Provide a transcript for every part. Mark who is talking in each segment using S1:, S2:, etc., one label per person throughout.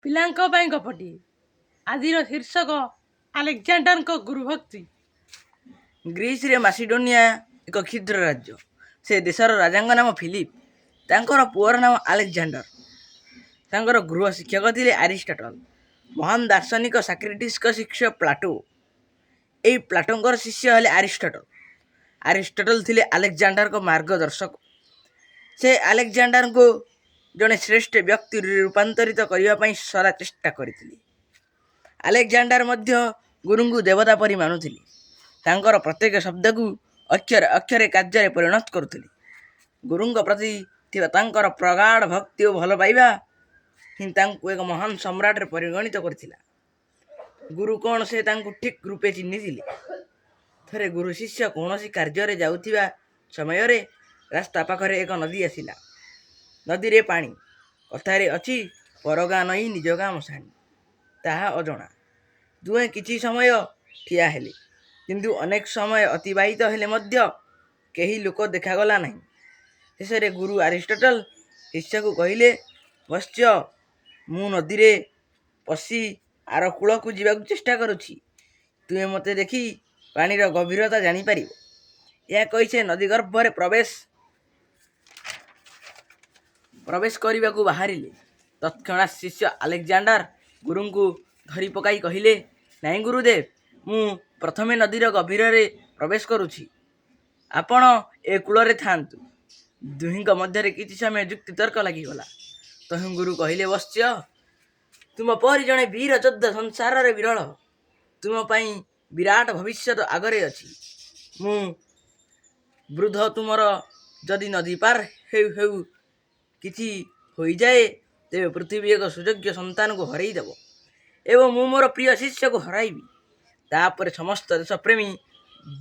S1: ପିଲାଙ୍କ ପାଇଁ ଗପଟିଏ। ଆଜିର ଶୀର୍ଷକ ଆଲେକ୍ଜାଣ୍ଡାରଙ୍କ ଗୁରୁଭକ୍ତି।
S2: ଗ୍ରୀସରେ ମାସିଡୋନିଆ ଏକ କ୍ଷୁଦ୍ର ରାଜ୍ୟ। ସେ ଦେଶର ରାଜାଙ୍କ ନାମ ଫିଲିପ। ତାଙ୍କର ପୁଅର ନାମ ଆଲେକ୍ଜାଣ୍ଡର। ତାଙ୍କର ଗୃହ ଶିକ୍ଷକ ଥିଲେ ଆରିଷ୍ଟଟଲ। ମହାନ ଦାର୍ଶନିକ ସାକ୍ରେଟିସଙ୍କ ଶିଷ୍ୟ ପ୍ଲାଟୋ। ଏହି ପ୍ଲାଟୋଙ୍କର ଶିଷ୍ୟ ହେଲେ ଆରିଷ୍ଟଟଲ। ଆରିଷ୍ଟଟଲ ଥିଲେ ଆଲେକ୍ଜାଣ୍ଡାରଙ୍କ ମାର୍ଗଦର୍ଶକ। ସେ ଆଲେକ୍ଜାଣ୍ଡାରଙ୍କୁ ଜଣେ ଶ୍ରେଷ୍ଠ ବ୍ୟକ୍ତିରେ ରୂପାନ୍ତରିତ କରିବା ପାଇଁ ସଦା ଚେଷ୍ଟା କରିଥିଲେ। ଆଲେକ୍ଜାଣ୍ଡାର ମଧ୍ୟ ଗୁରୁଙ୍କୁ ଦେବତା ପରି ମାନୁଥିଲେ। ତାଙ୍କର ପ୍ରତ୍ୟେକ ଶବ୍ଦକୁ ଅକ୍ଷରେ ଅକ୍ଷରେ କାର୍ଯ୍ୟରେ ପରିଣତ କରୁଥିଲେ। ଗୁରୁଙ୍କ ପ୍ରତି ଥିବା ତାଙ୍କର ପ୍ରଗାଢ଼ ଭକ୍ତି ଓ ଭଲପାଇବା ହିଁ ତାଙ୍କୁ ଏକ ମହାନ ସମ୍ରାଟରେ ପରିଗଣିତ କରିଥିଲା। ଗୁରୁ କ'ଣ ସେ ତାଙ୍କୁ ଠିକ୍ ରୂପେ ଚିହ୍ନିଥିଲେ। ଥରେ ଗୁରୁ ଶିଷ୍ୟ କୌଣସି କାର୍ଯ୍ୟରେ ଯାଉଥିବା ସମୟରେ ରାସ୍ତା ପାଖରେ ଏକ ନଦୀ ଆସିଲା। ନଦୀରେ ପାଣି। କଥାରେ ଅଛି, ପର ଗାଁ ନଈ ନିଜ ଗାଁ ମଶାଣି। ତାହା ଅଜଣା। ଦୁହେଁ କିଛି ସମୟ ଠିଆ ହେଲେ। କିନ୍ତୁ ଅନେକ ସମୟ ଅତିବାହିତ ହେଲେ ମଧ୍ୟ କେହି ଲୋକ ଦେଖାଗଲା ନାହିଁ। ଶେଷରେ ଗୁରୁ ଆରିଷ୍ଟଟଲ ଶିଷ୍ୟକୁ କହିଲେ, ବତ୍ସ, ମୁଁ ନଦୀରେ ପଶି ଆର କୂଳକୁ ଯିବାକୁ ଚେଷ୍ଟା କରୁଛି। ତୁମେ ମୋତେ ଦେଖି ପାଣିର ଗଭୀରତା ଜାଣିପାରିବ। ଏହା କହି ସେ ନଦୀ ଗର୍ଭରେ ପ୍ରବେଶ କରିବାକୁ ବାହାରିଲେ। ତତ୍କ୍ଷଣାତ୍ ଶିଷ୍ୟ ଆଲେକ୍ଜାଣ୍ଡାର ଗୁରୁଙ୍କୁ ଧରି ପକାଇ କହିଲେ, ନାହିଁ ଗୁରୁଦେବ, ମୁଁ ପ୍ରଥମେ ନଦୀର ଗଭୀରରେ ପ୍ରବେଶ କରୁଛି। ଆପଣ ଏ କୂଳରେ ଥାଆନ୍ତୁ। ଦୁହିଁଙ୍କ ମଧ୍ୟରେ କିଛି ସମୟ ଯୁକ୍ତିତର୍କ ଲାଗିଗଲା। ତହୁଁ ଗୁରୁ କହିଲେ, ବତ୍ସ, ତୁମ ପରି ଜଣେ ବୀର ଯୋଦ୍ଧା ସଂସାରରେ ବିରଳ। ତୁମ ପାଇଁ ବିରାଟ ଭବିଷ୍ୟତ ଆଗରେ ଅଛି। ମୁଁ ବୃଦ୍ଧ, ତୁମର ଯଦି ନଦୀ ପାର ହେଉ ହେଉ କିଛି ହୋଇଯାଏ, ତେବେ ପୃଥିବୀ ଏକ ସୁଯୋଗ୍ୟ ସନ୍ତାନକୁ ହରାଇଦେବ ଏବଂ ମୁଁ ମୋର ପ୍ରିୟ ଶିଷ୍ୟକୁ ହରାଇବି। ତାପରେ ସମସ୍ତ ଦେଶପ୍ରେମୀ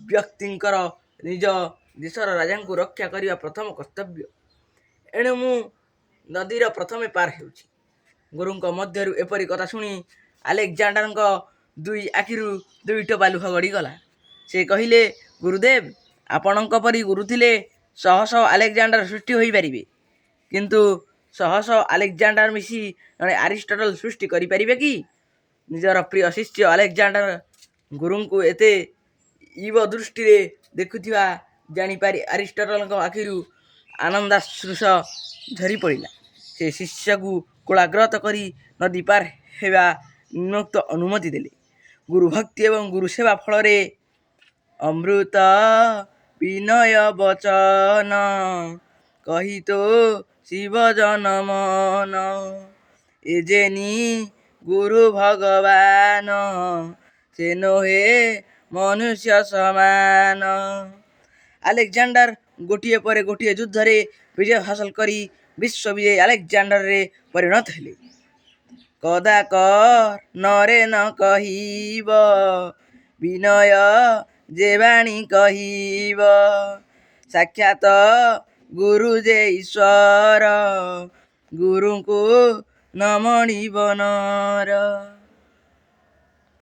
S2: ବ୍ୟକ୍ତିଙ୍କର ନିଜ ଦେଶର ରାଜାଙ୍କୁ ରକ୍ଷା କରିବା ପ୍ରଥମ କର୍ତ୍ତବ୍ୟ। ଏଣୁ ମୁଁ ନଦୀର ପ୍ରଥମେ ପାର ହେଉଛି। ଗୁରୁଙ୍କ ମୁହଁରୁ ଏପରି କଥା ଶୁଣି ଆଲେକ୍ଜାଣ୍ଡାରଙ୍କ ଦୁଇ ଆଖିରୁ ଦୁଇ ଟୋପା ଲୁହ ଗଡ଼ିଗଲା। ସେ କହିଲେ, ଗୁରୁଦେବ, ଆପଣଙ୍କ ପରି ଗୁରୁ ଥିଲେ ଶହ ଶହ ଆଲେକ୍ଜାଣ୍ଡାର ସୃଷ୍ଟି ହୋଇପାରିବେ। କିନ୍ତୁ ଶହ ଶହ ଆଲେକ୍ଜାଣ୍ଡାର ମିଶି ଜଣେ ଆରିଷ୍ଟଟଲ ସୃଷ୍ଟି କରିପାରିବେ କି? ନିଜର ପ୍ରିୟ ଶିଷ୍ୟ ଆଲେକ୍ଜାଣ୍ଡାର ଗୁରୁଙ୍କୁ ଏତେ ଇବ ଦୃଷ୍ଟିରେ ଦେଖୁଥିବା ଜାଣିପାରି ଆରିଷ୍ଟଟଲଙ୍କ ଆଖିରୁ ଆନନ୍ଦାଶ୍ରୁ ଝରିପଡ଼ିଲା। ସେ ଶିଷ୍ୟକୁ କୋଳାଗ୍ରତ କରି ନଦୀ ପାର ହେବା ନିମିତ୍ତ ଅନୁମତି ଦେଲେ। ଗୁରୁଭକ୍ତି ଏବଂ ଗୁରୁସେବା ଫଳରେ ଅମୃତ ବିନୟ ବଚନ କହିତ ଶିବ ଜନ ମନ। ଏ ଯେନି ଗୁରୁ ଭଗବାନ, ସେ ନୋହେ ମନୁଷ୍ୟ ସମାନ। ଆଲେକ୍ଜାଣ୍ଡାର ଗୋଟିଏ ପରେ ଗୋଟିଏ ଯୁଦ୍ଧରେ ବିଜୟ ହାସଲ କରି ବିଶ୍ୱବିଜୟୀ ଆଲେକ୍ଜାଣ୍ଡାରରେ ପରିଣତ ହେଲେ। କଦାକର୍ଣ୍ଣରେ ନ କହିବ, ବିନୟ ଯେ ବାଣୀ କହିବ। ସାକ୍ଷାତ ଗୁରୁ ଯେ ଈଶ୍ୱର, ଗୁରୁଙ୍କୁ ନ ମଣିବ ନର।